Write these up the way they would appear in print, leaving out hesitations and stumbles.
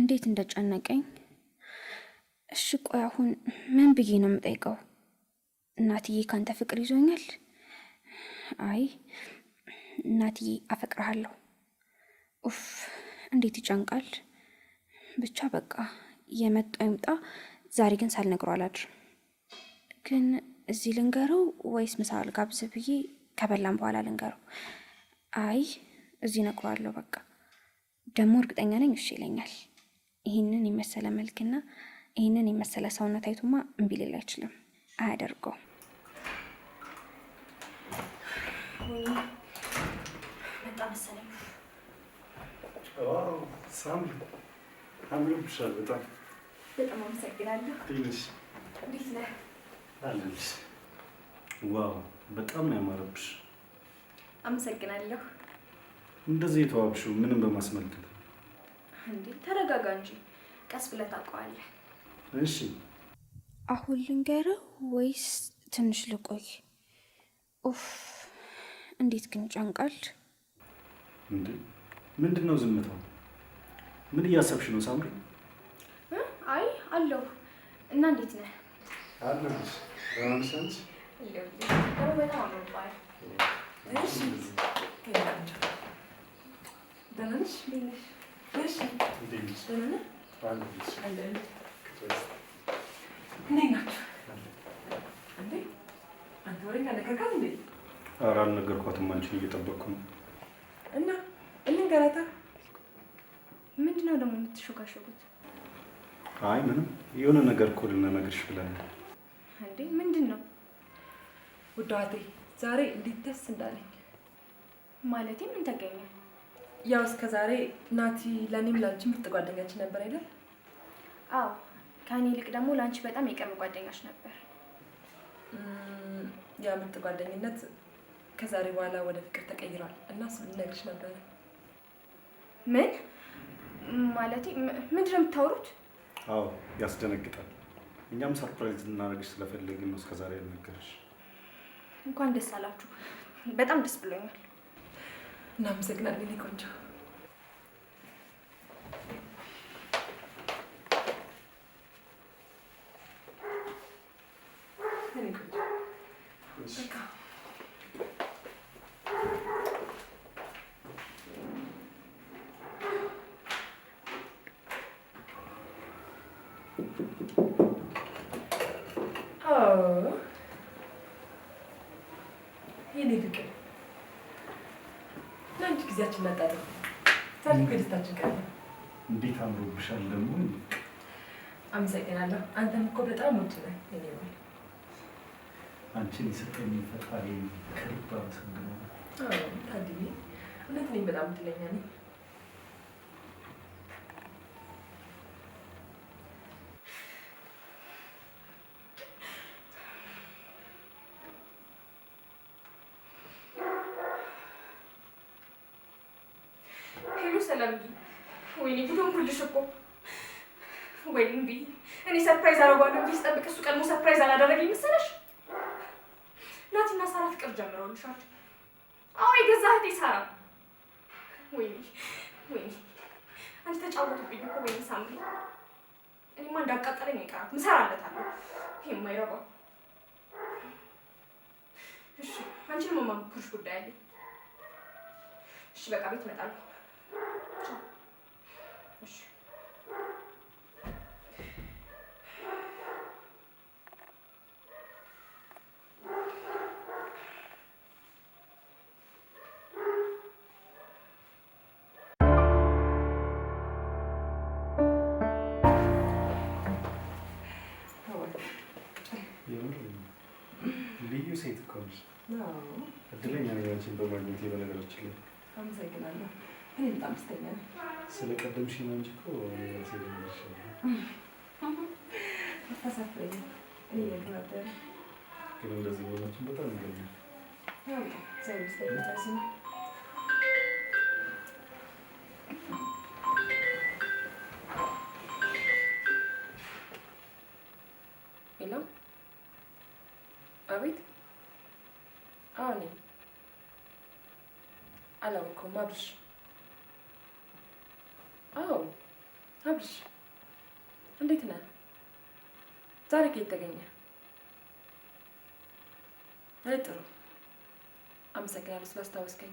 እንዴት እንደጨነቀኝ። እሺ ቆይ አሁን ምን ብዬ ነው የምጠይቀው? እናትዬ ካንተ ፍቅር ይዞኛል? አይ እናትዬ አፈቅርሃለሁ። ኡፍ እንዴት ይጨንቃል። ብቻ በቃ የመጣው ይምጣ። ዛሬ ግን ሳልነግረው አላድርም። ግን እዚህ ልንገረው ወይስ ምሳ ልጋብዝ ብዬ ከበላም በኋላ ልንገረው? አይ እዚህ እነግረዋለሁ። በቃ ደግሞ እርግጠኛ ነኝ እሺ ይለኛል። ይህንን የመሰለ መልክና ይህንን የመሰለ ሰውነት አይቶማ እምቢ ሊል አይችልም። አያደርገውም። ወይኔ መጣ መሰለኝ። ሳምሪ አምሮብሻል በጣም። በጣም አመሰግናለሁ። እንዴት እንዴት ነህ? አለልሽ። Wow በጣም ነው ያማረብሽ። አመሰግናለሁ። እንደዚህ የተዋብሽው ምንም በማስመልከት ነው? እንዴ ተረጋጋ እንጂ ቀስ ብለህ ታውቀዋለህ። እሺ አሁን ልንገረው ወይስ ትንሽ ልቆይ? ኡፍ እንዴት ግን ጨንቃል። እንዴ ምንድን ነው ዝምታው? ምን እያሰብሽ ነው ሳምሪ? አይ አለሁ። እና እንዴት ነህ? አለሁልሽ። ደህና ነሽ አንቺ? በጣም አምሮብሃል። እሺ ደህና ነሽ? እሺ እንዴት ነሽ? ደህና ነህ? አለሁልሽ። አለን። እንዴት ናችሁ? እንዴ አንተ ወሬኛ ነገርካት እንዴ? ኧረ አልነገርኳትም። አንቺን እየጠበቅኩ ነው። እና እንንገራታ። ምንድን ነው ደግሞ የምትሾካሾኩት? አይ ምንም፣ የሆነ ነገር እኮ ልንነግርሽ ብለን ነው። እንዴ ምንድን ነው? ውድ እህቴ ዛሬ እንዴት ደስ እንዳለኝ። ማለቴ ምን ተገኘ? ያው እስከ ዛሬ ናቲ ለእኔም ለአንቺ ምርጥ ጓደኛችን ነበር አይደል? አዎ ከእኔ ይልቅ ደግሞ ለአንቺ በጣም የቅርብ ጓደኛሽ ነበር። ያ ምርጥ ጓደኝነት ከዛሬ በኋላ ወደ ፍቅር ተቀይሯል እና እሱን ልነግርሽ ነበረ። ምን ማለቴ ምንድን ነው የምታወሩት? አዎ ያስደነግጣል። እኛም surprise ልናደርግሽ ስለፈለግን ነው እስከዛሬ ያልነገርሽ። እንኳን ደስ አላችሁ። በጣም ደስ ብሎኛል። እናመሰግናለን የኔ ቆንጆ። የኔ ቆንጆ በቃ የኔ ፍቅር ለአንቺ ጊዜያችን እናጣጥም። ዛሬ እኮ የደስታችን ቀን ነው። እንዴት አምሮብሻል ደግሞ። አመሰግናለሁ። አንተም እኮ በጣም ውድ ነህ የኔ ባል። አንቺን የሰጠኝ ፈጣሪ ከልብ አመሰግናለሁ። አዎ ታድዬ፣ እውነት እኔም በጣም እድለኛ ነኝ። Hello ሰላምዬ፣ ወይኔ ጉድ ሆንኩልሽ እኮ። ወይኔ እምቢ፣ እኔ surprise አደርገዋለሁ ብዬ ስጠብቅ እሱ ቀድሞ surprise አላደረገኝ መሰለሽ? ናቲና ሳራ ፍቅር ጀምረውልሻል። አዎ የገዛ እህቴ ሳራ። ወይኔ ወይኔ፣ አንቺ ተጫወቱብኝ እኮ። ወይኔ ሳምሪ፣ እኔማ እንዳቃጠለኝ አይቀራት ምሰራለታለሁ። ይሄ የማይረባ። እሺ አንቺንም የማማክርሽ ጉዳይ አለኝ። እሺ በቃ ቤት እመጣለሁ። ቻው። እሺ የምር ልዩ ሴት እኮ ነሽ። እድለኛ ነኝ አንቺን በማግኘቴ። በነገራችን ላይ አመሰግናለሁ። እኔ በጣም ደስተኛ ነኝ። ስለ ቀደምሽ ነው እንጂ እኮ እኔ ራሴ ልነግርሽ። አታሳፍረኝም። እኔ እነግርህ ነበር። ግን እንደዚህ መሆናችን በጣም ይገርማል። ያው እግዚአብሔር ይመስገን። Hello፣ አቤት። አዎ ነኝ። አላወቅኩም። አብርሽ። አዎ አብርሽ እንዴት ነህ? ዛሬ ከየት ተገኘ? አይ ጥሩ፣ አመሰግናለሁ ስላስታወስከኝ።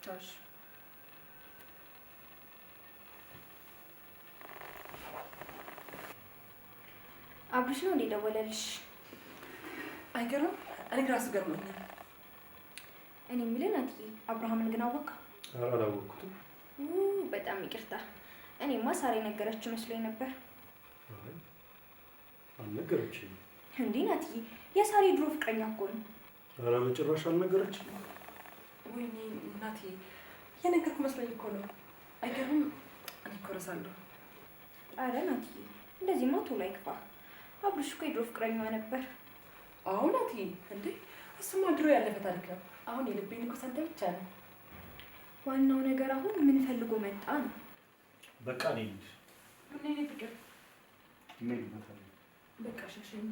ቻው። እሺ። አብርሽ ነው እንዴ ደወለልሽ? አይገርም? እኔ ራሱ ገርሞኛል። እኔ የምልህ ናትዬ፣ አብርሃምን ግን አወቅኸው? ኧረ አላወቅኩትም። በጣም ይቅርታ። እኔማ ሳራ የነገረችው መስሎኝ ነበር። አይ አልነገረችኝም። እንዴ ናትዬ፣ የሳራ የድሮ ፍቅረኛ እኮ ነው። ኧረ በጭራሽ አልነገረችኝም። ወይኔ እናቴ፣ የነገርኩህ መስሎኝ እኮ ነው። አይገርምም? እኔ እኮ እረሳለሁ። አረ ናትዬ፣ እንደዚህማ ቶሎ አይክፋ። አብርሽ እኮ የድሮ ፍቅረኛዋ ነበር። አዎ ናትዬ፣ እንዴ እሱማ ድሮ ያለፈ ታሪክ ነው። አሁን የልቤ ንጉስ አንተ ብቻ ነህ። ዋናው ነገር አሁን ምን ፈልጎ መጣ ነው። በቃ እኔ ልሂድ። ምን የእኔ ፍቅር፣ እንሄድበታለን። በቃ ሸሸኝ።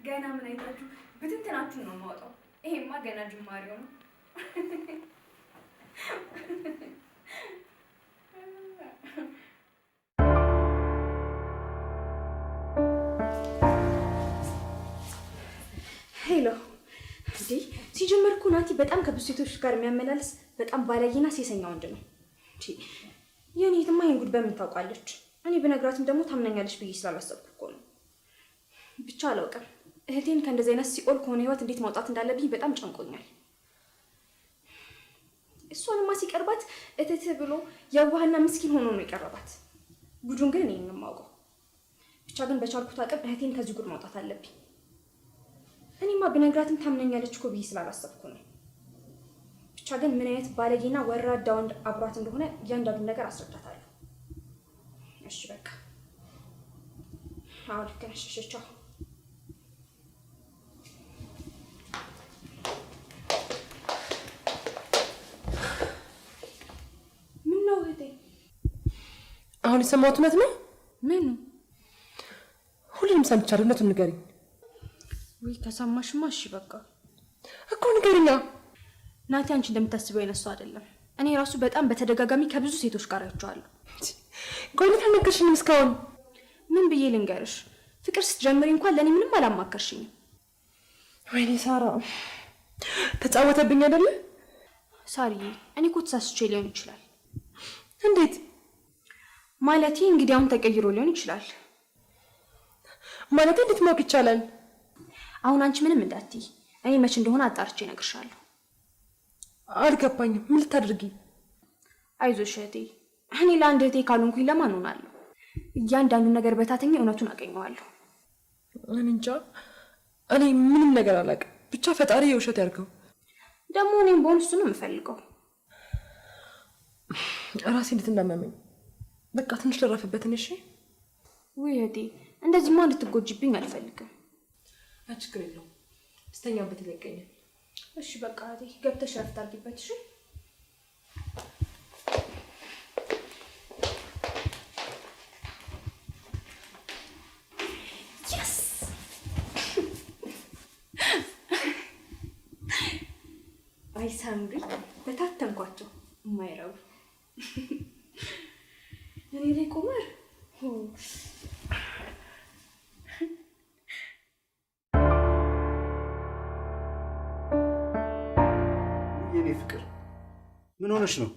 ገና ምን አይታችሁ ብትንትናችሁን ነው የማወጣው። ይሄማ ገና ጅማሬው ነው። Hello፣ እንዴ ሲጀመር እኮ ናቲ በጣም ከብዙ ሴቶች ጋር የሚያመላልስ በጣም ባለጌና ሴሰኛ ወንድ ነው። እንዴ የኔ እህትማ ይሄን ጉድ በምን ታውቃለች? እኔ ብነግራትም ደግሞ ታምነኛለች ብዬ ስላላሰብኩ እኮ ነው። ብቻ አላውቅም። እህቴን ከእንደዚህ አይነት ሲኦል ከሆነ ህይወት እንዴት ማውጣት እንዳለብኝ በጣም ጨንቆኛል። እሷንማ ሲቀርባት እትት ብሎ የዋህና ምስኪን ሆኖ ነው የቀረባት። ጉዱን ግን እኔ ነኝ የማውቀው። ብቻ ግን በቻልኩት አቅም እህቴን ከዚህ ጉድ ማውጣት አለብኝ። እኔማ ብነግራትም ታምነኛለች እኮ ብዬ ስላላሰብኩ ነው። ብቻ ግን ምን አይነት ባለጌና ወራዳ ወንድ አብሯት እንደሆነ እያንዳንዱን ነገር አስረዳታለሁ። እሺ በቃ አዎ፣ ልክ ነሽ። እሺ ቻው። ምን ነው እህቴ? አሁን የሰማሁት እውነት ነው? ምኑ? ሁሉንም ሰምቻለሁ። እውነቱን ንገሪኝ። ውይ ከሰማሽማ እሺ በቃ እኮ ንገሪኛ። ናቲ አንቺ እንደምታስበው አይነት ሰው አይደለም። እኔ ራሱ በጣም በተደጋጋሚ ከብዙ ሴቶች ጋር አይቼዋለሁ። ቆይ ለምን አልነገርሽኝም እስካሁን? ምን ብዬ ልንገርሽ? ፍቅር ስትጀምሪ እንኳን ለእኔ ምንም አላማከርሽኝም። ወይኔ ሳራ ተጫወተብኝ አይደለ? ሳርዬ እኔ እኮ ተሳስቼ ሊሆን ይችላል። እንዴት? ማለቴ እንግዲህ አሁን ተቀይሮ ሊሆን ይችላል። ማለቴ እንዴት ማወቅ ይቻላል? አሁን አንቺ ምንም እንዳትይ፣ እኔ መች እንደሆነ አጣርቼ እነግርሻለሁ። አልገባኝም። ምን ልታደርጊ? አይዞሽ እህቴ፣ እኔ ለአንድ እህቴ ካልሆንኩኝ ለማን ሆናለሁ? እያንዳንዱን ነገር በታተኝ እውነቱን አገኘዋለሁ። እኔ እንጃ፣ እኔ ምንም ነገር አላውቅም። ብቻ ፈጣሪ የውሸት ያድርገው። ደግሞ እኔም በሆን እሱ ነው የምፈልገው። ራሴ እንዴት እንዳመመኝ በቃ ትንሽ ልረፍበት። እሺ? ውይ እህቴ፣ እንደዚህማ እንድትጎጂብኝ አልፈልግም። ችግር የለውም፣ ስተኛበት ይለቀኛል። እሺ በቃ እህቴ፣ ገብተሽ እረፍት አድርጊበት። እሺ? አይ ሳምሪ፣ በታተንኳቸው የማይረቡ እኔ ላይ ቁማር። የኔ ፍቅር ምን ሆነሽ ነው?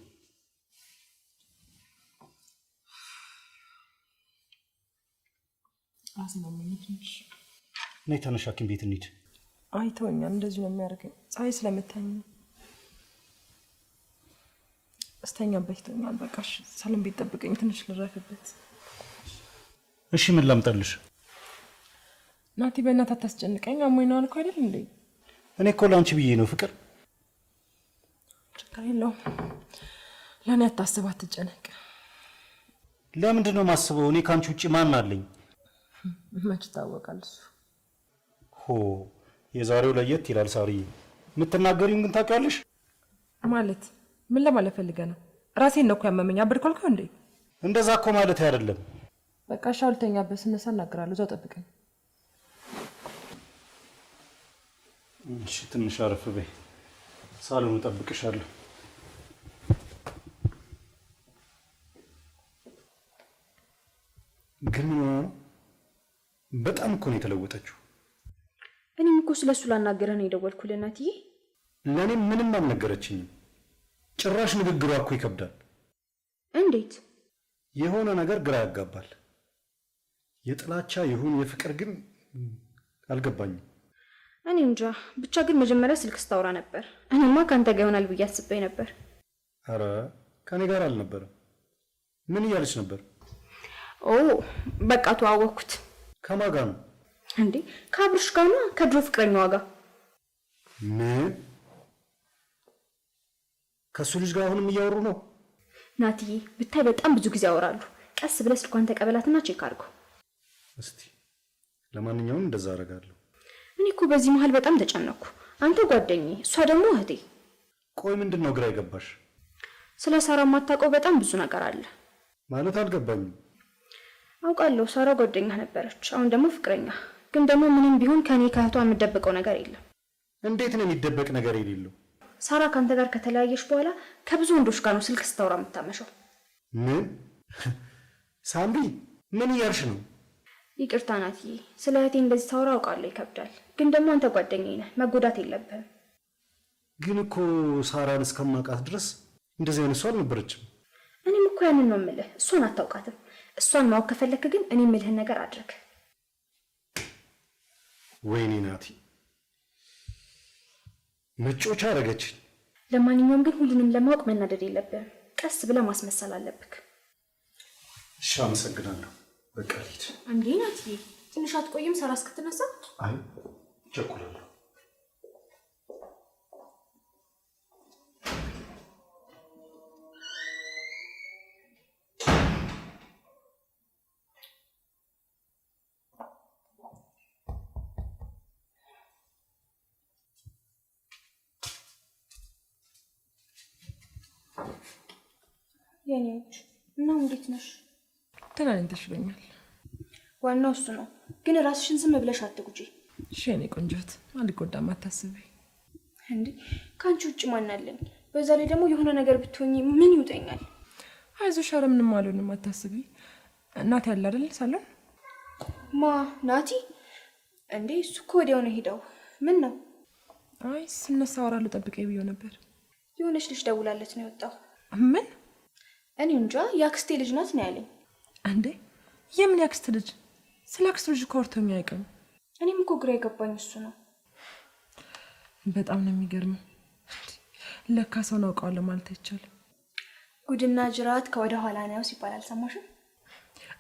ራሴን አመመኝ ትንሽ። ነይ ተነሽ፣ ሐኪም ቤት እንሂድ። አይ ተወኛል፣ እንደዚሁ ነው የሚያደርገኝ። ፀሐይ ስለመታኝ ነው። እስተኛበት ይተኛል። በቃ እሺ፣ ሳሎን ቤት ጠብቀኝ፣ ትንሽ ልረፍበት። እሺ፣ ምን ላምጣልሽ? ናቲ፣ በእናትህ አታስጨንቀኝ። አሞኝ ነው አልኩህ አይደል እንዴ? እኔ እኮ ለአንቺ ብዬ ነው ፍቅር። ችግር የለውም፣ ለእኔ አታስብ፣ አትጨነቅ። ለምንድን ነው የማስበው? እኔ ከአንቺ ውጭ ማን አለኝ? መች ይታወቃል እሱ። ሆ የዛሬው ለየት ይላል ሳርዬ። የምትናገሪውን ግን ታውቂዋለሽ? ማለት ምን ለማለት ፈልገህ ነው? ራሴን ነው እኮ ያመመኝ። አበድኩ አልኩህ እንዴ? እንደዛ እኮ ማለት አይደለም። በቃ እሺ፣ አሁን ልተኛበት፣ ስነሳ እናገራለሁ። እዛው ጠብቀኝ። እሺ ትንሽ አረፍ በይ፣ ሳሎን እጠብቅሻለሁ። ግን ምን ሆና ነው? በጣም እኮ ነው የተለወጠችው። እኔም እኮ ስለሱ ላናግርህ ነው የደወልኩልህ እናትዬ። ለእኔም ምንም አልነገረችኝም። ጭራሽ ንግግሯ እኮ ይከብዳል። እንዴት? የሆነ ነገር ግራ ያጋባል። የጥላቻ ይሁን የፍቅር ግን አልገባኝም። እኔ እንጃ ብቻ። ግን መጀመሪያ ስልክ ስታወራ ነበር። እኔማ ከአንተ ጋር ይሆናል ብዬ አስቤ ነበር። አረ ከኔ ጋር አልነበረም። ምን እያለች ነበር? ኦ በቃ ተዋወቅኩት። ከማን ጋር ነው እንዴ? ከአብርሽ ጋር ነው፣ ከድሮ ፍቅረኛዋ ጋር። ምን? ከእሱ ልጅ ጋር አሁንም እያወሩ ነው? ናትዬ ብታይ በጣም ብዙ ጊዜ ያወራሉ። ቀስ ብለህ ስልኳን ተቀበላትና check አድርገው እስቲ። ለማንኛውም እንደዛ አደርጋለሁ። እኔ እኮ በዚህ መሀል በጣም ተጨነኩ። አንተ ጓደኛዬ፣ እሷ ደግሞ እህቴ። ቆይ ምንድን ነው ግራ የገባሽ? ስለ ሳራ የማታውቀው በጣም ብዙ ነገር አለ። ማለት አልገባኝም። አውቃለሁ ሳራ ጓደኛ ነበረች፣ አሁን ደግሞ ፍቅረኛ። ግን ደግሞ ምንም ቢሆን ከኔ ከእህቷ የምደብቀው ነገር የለም። እንዴት ነው የሚደበቅ ነገር የሌለው? ሳራ ከአንተ ጋር ከተለያየች በኋላ ከብዙ ወንዶች ጋር ነው ስልክ ስታወራ የምታመሸው። ምን? ሳምሪ ምን እያልሽ ነው? ይቅርታ ናትዬ፣ ስለ እህቴ እንደዚህ ታወራ አውቃለሁ፣ ይከብዳል። ግን ደግሞ አንተ ጓደኛዬ ነህ፣ መጎዳት የለብህም። ግን እኮ ሳራን እስከማውቃት ድረስ እንደዚህ አይነት ሰው አልነበረችም። እኔም እኮ ያንን ነው የምልህ፣ እሷን አታውቃትም። እሷን ማወቅ ከፈለክ ግን እኔ የምልህን ነገር አድርግ። ወይኔ ናቲ መጮቻ አደረገችኝ። ለማንኛውም ግን ሁሉንም ለማወቅ መናደድ የለብህም። ቀስ ብለህ ማስመሰል አለብክ። እሺ አመሰግናለሁ። በቃ ልሂድ። እንዴ ናትዬ፣ ትንሽ አትቆይም ሳራ እስክትነሳ? አይ እቸኩላለሁ። የኔዎች እና እንዴት ነሽ? ደህና ነኝ፣ ተሽሎኛል። ዋናው እሱ ነው። ግን ራስሽን ዝም ብለሽ አትጉጂ። እሺ የኔ ቆንጆት፣ አልጎዳም፣ አታስቢ። እንዴ ከአንቺ ውጭ ማን አለኝ? በዛ ላይ ደግሞ የሆነ ነገር ብትሆኚ ምን ይውጠኛል? አይዞሽ፣ ኧረ ምንም አልሆንም፣ አታስቢ። እናት ያለ አይደል ሳሎን? ማ ናቲ? እንዴ እሱ እኮ ወዲያው ነው ሄደው። ምን ነው? አይ ስነሳ አወራለሁ፣ ጠብቀኝ ብዬው ነበር። የሆነች ልጅ ደውላለት ነው የወጣው። ምን? እኔ እንጃ፣ የአክስቴ ልጅ ናት ነው ያለኝ። እንዴ የምን የአክስት ልጅ? ስለ አክስቱ ልጅ እኮ አውርቶኝ አያውቅም። እኔም እኮ ግራ የገባኝ እሱ ነው። በጣም ነው የሚገርመው። ለካ ሰውን አውቀዋለሁ ማለት አይቻልም። ጉድና ጅራት ከወደ ኋላ ነው ሲባል አልሰማሽም?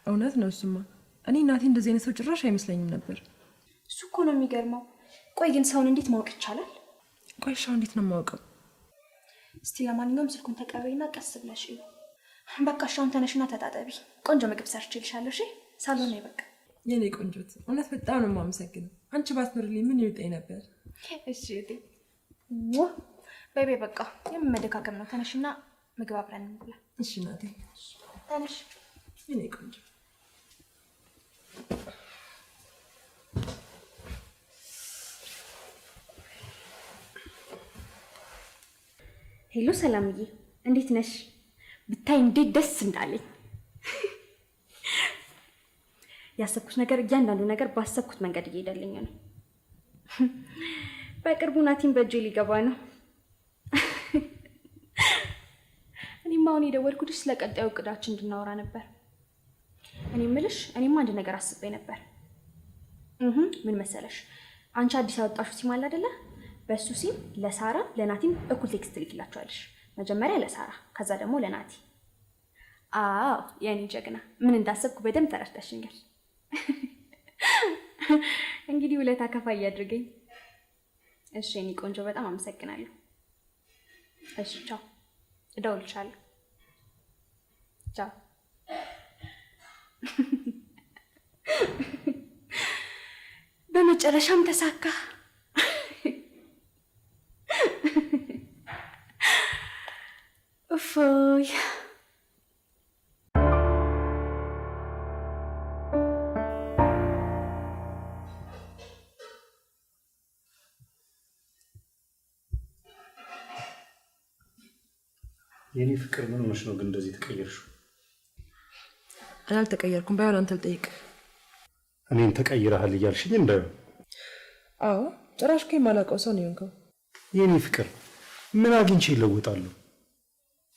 እውነት ነው እሱማ። እኔ እናቴ እንደዚህ አይነት ሰው ጭራሽ አይመስለኝም ነበር። እሱ እኮ ነው የሚገርመው። ቆይ ግን ሰውን እንዴት ማወቅ ይቻላል? ቆይ እሺ አሁን እንዴት ነው የማውቀው? እስቲ ለማንኛውም ስልኩን ተቀበይና ቀስ ብለሽ እዩ። በቃ እሺ አሁን ተነሽና ተጣጠቢ። ቆንጆ ምግብ ሰርቼልሻለሁ። እሺ ሳሎን ነው። በቃ የኔ ቆንጆት፣ እውነት በጣም ነው የማመሰግነው። አንቺ ባትኖሪልኝ ምን ይውጠኝ ነበር። እሺ እቴ በይ በይ፣ በቃ የምመደካከም ነው። ተነሽና ምግብ አብረን እንብላ። እሺ እናቴ፣ ተነሽ የኔ ቆንጆ። Hello ሰላምዬ፣ እንዴት ነሽ? ብታይ እንዴት ደስ እንዳለኝ። ያሰብኩት ነገር እያንዳንዱ ነገር ባሰብኩት መንገድ እየሄደልኝ ነው። በቅርቡ ናቲን በእጄ ሊገባ ነው። እኔማ አሁን የደወልኩልሽ ስለ ቀጣዩ እቅዳችን እንድናወራ ነበር። እኔ እምልሽ እኔማ አንድ ነገር አስቤ ነበር። ምን መሰለሽ፣ አንቺ አዲስ ያወጣሽው ሲም አለ አይደለ? በእሱ ሲም ለሳራ ለናቲም እኩል text ትልኪላቸዋለሽ። መጀመሪያ ለሳራ ከዛ ደግሞ ለናቲ። አዎ የኔ ጀግና፣ ምን እንዳሰብኩ በደንብ ተረድተሽኛል። እንግዲህ ውለታ ከፋይ ያድርገኝ። እሺ የኔ ቆንጆ፣ በጣም አመሰግናለሁ። እሺ ቻው፣ እደውልልሻለሁ። ቻው። በመጨረሻም ተሳካ። እፎይ። የኔ ፍቅር ምን ሆነሽ ነው ግን እንደዚህ ተቀየርሽው? እኔ አልተቀየርኩም። ባይሆን አንተ ልጠይቅህ። እኔን ተቀይረሃል እያልሽኝ እንዳይሆን። አዎ ጭራሽ እኮ የማላውቀው ሰው ነው የሆንከው። የኔ ፍቅር ምን አግኝቼ ይለወጣለሁ?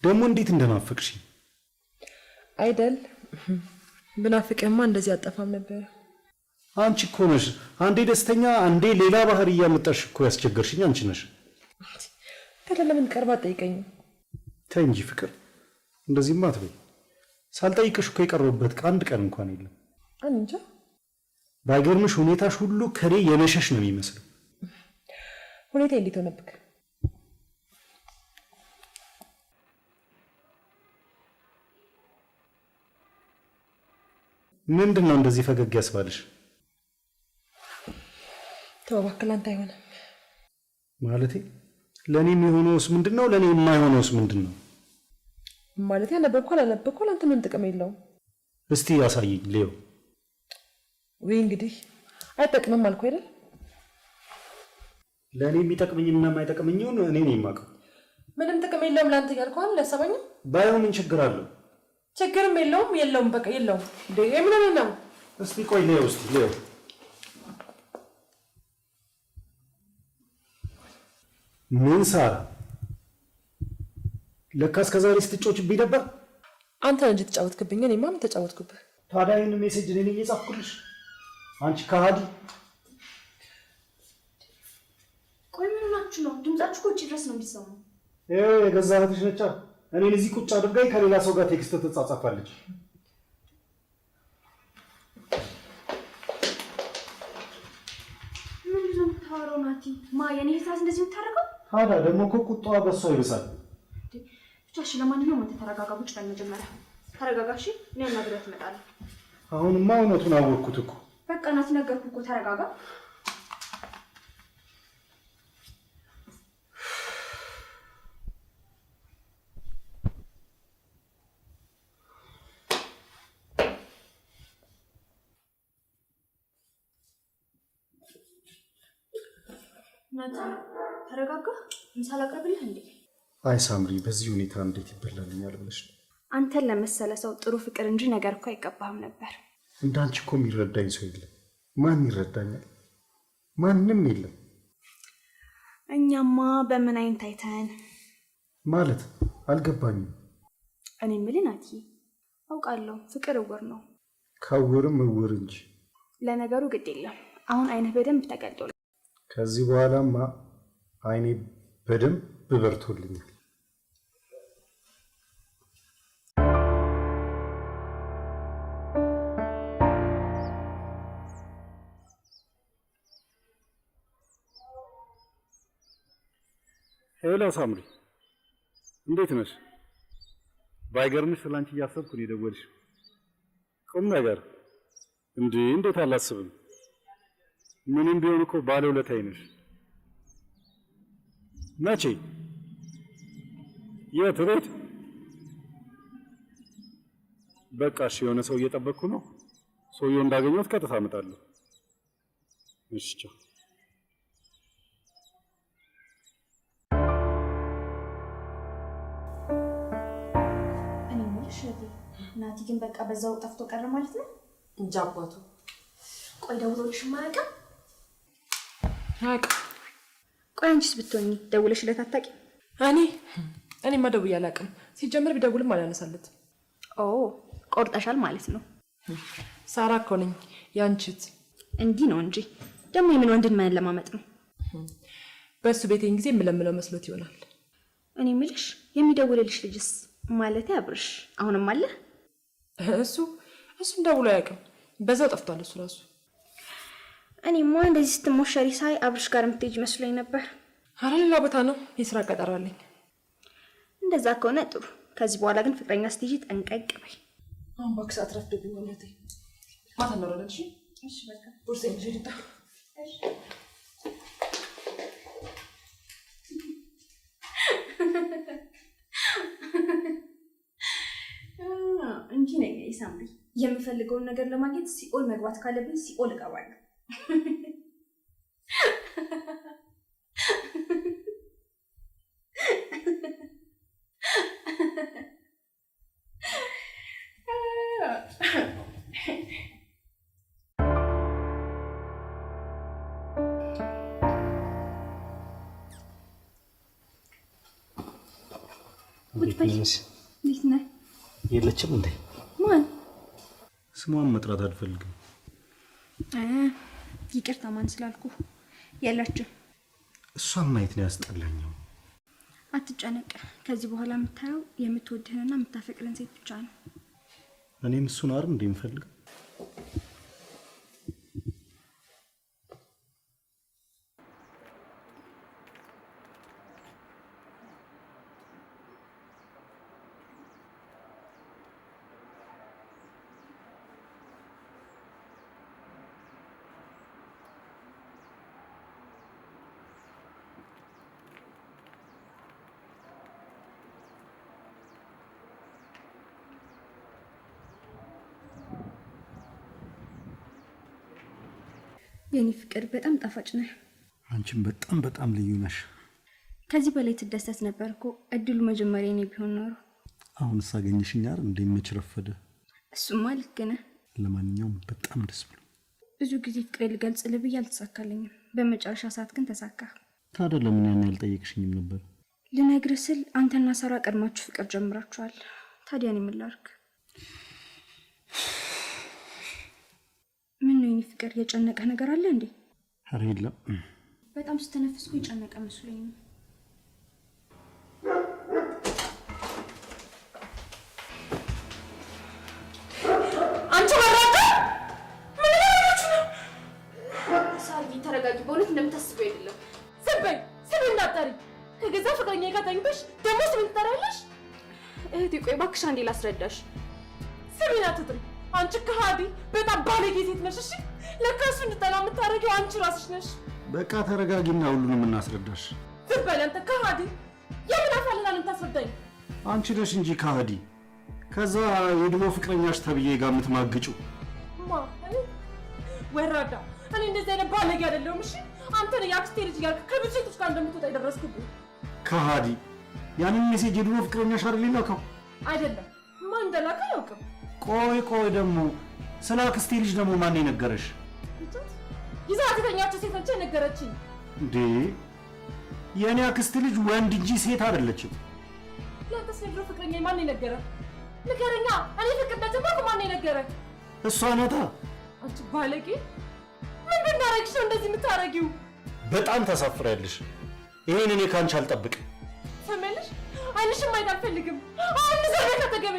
ደግሞ እንዴት እንደናፈቅሽኝ አይደል? ብናፍቅህማ እንደዚህ አጠፋም ነበር። አንቺ እኮ ነሽ አንዴ ደስተኛ አንዴ ሌላ ባህሪ እያመጣሽ እኮ ያስቸገርሽኝ አንቺ ነሽ። ታዲያ ለምን ቀርባ አትጠይቀኝም? ተይ እንጂ ፍቅር፣ እንደዚህማ አትበይ። ሳልጠይቅሽ እኮ የቀረሁበት አንድ ቀን እንኳን የለም። እንጃ። ባይገርምሽ ሁኔታሽ ሁሉ ከኔ የመሸሽ ነው የሚመስለው። ሁኔታ እንዴት ሆነብክ? ምንድን ነው እንደዚህ ፈገግ ያስባልሽ? ተው እባክህ፣ ለአንተ አይሆንም። ማለቴ ለእኔ የሚሆነውስ ምንድን ነው? ለእኔ የማይሆነውስ ምንድን ነው? ማለት ያነበብኩ አላነበብኩ ለአንተ ምንም ጥቅም የለውም። እስቲ ያሳይኝ ሌው። ወይ እንግዲህ አይጠቅምም አልኩህ አይደል? ለእኔ የሚጠቅመኝና የማይጠቅመኝውን እኔ ነኝ የማውቀው። ምንም ጥቅም የለውም ለአንተ እያልኩህ አይደል? ያሰማኝም ባይሆን ምን ችግር አለው? ችግርም የለውም የለውም፣ በቃ የለውም። እንዴ ምን ነው? እስቲ ቆይ ሌው፣ እስቲ ሌው። ምን ሳራ፣ ለካ እስከ ዛሬ ስትጮችብኝ ነበር። አንተ እንጂ ተጫወትክብኝ፣ እኔማ ምን ተጫወትኩብህ? ታዲያ ይህን message እኔ ነኝ የጻፍኩልሽ? አንቺ ከሃዲ። ቆይ ምን ሆናችሁ ነው? ድምጻችሁ እኮ ውጭ ድረስ ነው የሚሰማው። ይኸው የገዛ እህትሽ ነቻ። እኔን እዚህ ቁጭ አድርጋኝ ከሌላ ሰው ጋር text ትጻጻፋለች። ምንድን ነው የምታወራው ናቲ? ማ የኔ እህት ናት እንደዚህ የምታደርገው? ታዲያ ደግሞ እኮ ቁጣዋ በሷ ይብሳል። ብቻ እሺ፣ ለማንኛውም አንተ ተረጋጋ። ቁጭ በል መጀመሪያ ተረጋጋ። እሺ፣ እኔ አናግሬያት እመጣለሁ። አሁንማ እውነቱን አወቅኩት እኮ። በቃ ናቲ ነገርኩህ እኮ ተረጋጋ። ናቲ ተረጋጋ። ምሳ ላቅርብልህ እንዴ? አይ ሳምሪ፣ በዚህ ሁኔታ እንዴት ይበላልኛል ብለሽ ነው? አንተን ለመሰለ ሰው ጥሩ ፍቅር እንጂ ነገር እኮ አይገባህም ነበር። እንዳንቺ እኮ የሚረዳኝ ሰው የለም። ማን ይረዳኛል? ማንም የለም። እኛማ በምን አይን ታይተን ማለት አልገባኝም። እኔ የምልህ ናቲ፣ አውቃለሁ ፍቅር እውር ነው። ከእውርም እውር እንጂ። ለነገሩ ግድ የለም አሁን አይንህ በደንብ ተገልጦ ከዚህ በኋላማ አይኔ በደንብ በርቶልኛል። Hello ሳምሪ፣ እንዴት ነሽ? ባይገርምሽ ስላንቺ እያሰብኩ ነው የደወልሽው። ቁም ነገር እንዴ! እንዴት አላስብም? ምንም ቢሆን እኮ ባለውለታዬ ነሽ። መቼ? የት ቤት? በቃ እሺ፣ የሆነ ሰው እየጠበቅኩ ነው። ሰውየው እንዳገኘሁት ቀጥታ እመጣለሁ። እሺ፣ ቻው። እኔ የምልሽ እህቴ፣ ናቲ ግን በቃ በዛው ጠፍቶ ቀረ ማለት ነው? እንጃ አባቱ። ቆይ ደውሎልሽ አያውቅም? አያውቅም። ቆይ አንቺስ ብትሆኚ ደውለሽለት አታውቂም? እኔማ ደውዬ አላውቅም። ሲጀምር ቢደውልም አላነሳለትም። ኦ ቆርጠሻል ማለት ነው። ሳራ እኮ ነኝ ያንቺት። እንዲህ ነው እንጂ ደግሞ የምን ወንድን መለማመጥ ነው? በእሱ ቤቴን ጊዜ የምለምለው መስሎት ይሆናል። እኔ የምልሽ የሚደውልልሽ ልጅስ ማለት አብርሽ አሁንም አለ? እሱም ደውሎ አያውቅም። በዛው ጠፍቷል እሱ ራሱ። እኔማ እንደዚህ ስትሞሸሪ ሳይ አብርሽ ጋር የምትሄጂ መስሎኝ ነበር። አረ ሌላ ቦታ ነው የስራ ቀጠሮ አለኝ። እንደዛ ከሆነ ጥሩ። ከዚህ በኋላ ግን ፍቅረኛ ስትይዢ ጠንቀቅ በይ። አሁን እባክሽ አትረፍድብኝ። እህቴ ማታ እናወራለን። እሺ እሺ፣ በቃ ቦርሳዬን ይዤ ልምጣ። እሺ። እንዲህ ነኝ እኔ ሳምሪ። የምፈልገውን ነገር ለማግኘት ሲኦል መግባት ካለብኝ ሲኦል እገባለሁ። እንዴት ነህ? የለችም እንዴ? ማን? ስሟን መጥራት አልፈልግም። ይቅርታ ማን ስላልኩ የለችም። እሷን ማየት ነው ያስጠላኛው። አትጨነቅ። ከዚህ በኋላ የምታየው የምትወድህንና የምታፈቅርን ሴት ብቻ ነው። እኔም እሱን አይደል እንዴ የምፈልገው? የኔ ፍቅር በጣም ጣፋጭ ነህ። አንቺም በጣም በጣም ልዩ ነሽ። ከዚህ በላይ ትደሰት ነበር እኮ እድሉ መጀመሪያ የኔ ቢሆን ኖሮ። አሁንስ አገኘሽኝ አይደል? እንዴ መች ረፈደ። እሱማ ልክ ነህ። ለማንኛውም በጣም ደስ ብሎ ብዙ ጊዜ ፍቅሬ ልገልጽልህ ብዬ አልተሳካልኝም። በመጨረሻ ሰዓት ግን ተሳካ። ታዲያ ለምን ያን ያልጠየቅሽኝም ነበር? ልነግርህ ስል አንተና ሳራ ቀድማችሁ ፍቅር ጀምራችኋል። ታዲያ እኔ ምን ላድርግ? ምን ነው የኔ ፍቅር የጨነቀህ ነገር አለ እንዴ? ኧረ የለም። በጣም ስተነፍስኩ የጨነቀ መስሎኝ ነው። አንቺ ወራዳ ምን እያደረጋችሁ ነው? ሳርዬ ተረጋጊ። በእውነት እንደምታስበው አይደለም። ዝም በይ፣ ስም እንዳትጠሪ። ከገዛ ፍቅረኛዬ ጋር ተኝተሽ ደግሞ ስም ትጠሪያለሽ? እህቴ ቆይ እባክሽ አንዴ ላስረዳሽ። ስሜን አትጥሪ። አንቺ ከሃዲ በጣም ባለጌ ሴት ነሽ። እሺ ለካ እሱ እንድጠላ የምታደርጊው አንቺ ራስሽ ነሽ። በቃ ተረጋጊና ሁሉንም እናስረዳሽ። ዝም በል አንተ ከሃዲ። የምን አፋልና ነው የምታስረዳኝ? አንቺ ነሽ እንጂ ከሃዲ። ከዛ የድሮ ፍቅረኛሽ ተብዬ ጋር የምትማግጪው ማ እኔ ወራዳ። እኔ እንደዚህ አይነት ባለጌ አይደለሁም። እሺ አንተ ነህ የአክስቴ ልጅ እያልክ ከብዙ ሴቶች ጋር እንደምትወጣ የደረስኩብህ ከሃዲ። ያንን message የድሮ ፍቅረኛሽ አይደል የላከው? አይደለም። ማን እንደላከ አላውቅም። ቆይ ቆይ ደግሞ ስለ አክስቴ ልጅ ደግሞ ማን የነገረሽ? ይዛት የተኛችው ሴት ነች የነገረችኝ። እንዴ የእኔ አክስት ልጅ ወንድ እንጂ ሴት አይደለችም። ለአንተስ የድሮ ፍቅረኛ ማን የነገረ? ንገረኛ። እኔ ፍቅር እንደጀመርኩ ማን የነገረ? እሷ ናታ። አንቺ ባለጌ፣ ምን ብናረግሽ ነው እንደዚህ የምታረጊው? በጣም ታሳፍሪያለሽ። ይሄን እኔ ካንቺ አልጠብቅም። ሰሚያለሽ? ዓይንሽን ማየት አልፈልግም። አሁን ዘር ካጠገቤ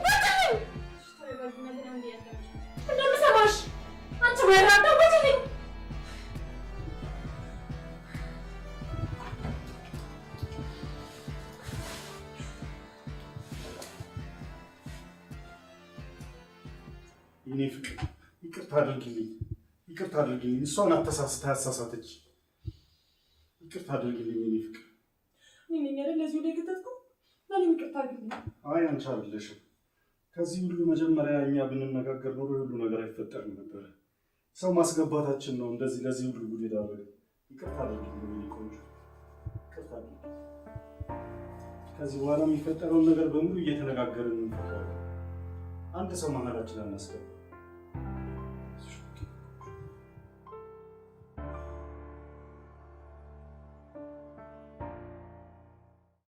ወጥልኝ። እንደምሰማሽ አንቺ ወራዳ ወጥልኝ። የኔ ፍቅር ይቅርታ አድርጊልኝ፣ ይቅርታ አድርጊልኝ። እሷን አተሳስታ ያሳሳተች። ይቅርታ አድርጊልኝ የኔ ፍቅር። እኔ ነኝ አይደል ለዚህ ሁሉ የከተትኩህ? ለእኔም ይቅርታ አድርጊልኝ። አይ አንቺ አይደለሽም። ከዚህ ሁሉ መጀመሪያ እኛ ብንነጋገር ኖሮ ሁሉ ነገር አይፈጠርም ነበረ። ሰው ማስገባታችን ነው እንደዚህ ለዚህ ሁሉ ጉድ የዳረገ። ይቅርታ አድርጊልኝ የኔ ቆንጆ፣ ይቅርታ አድርጊልኝ። ከዚህ በኋላ የሚፈጠረውን ነገር በሙሉ እየተነጋገርን እንፈታዋለን። አንድ ሰው መሀላችን አናስገባም።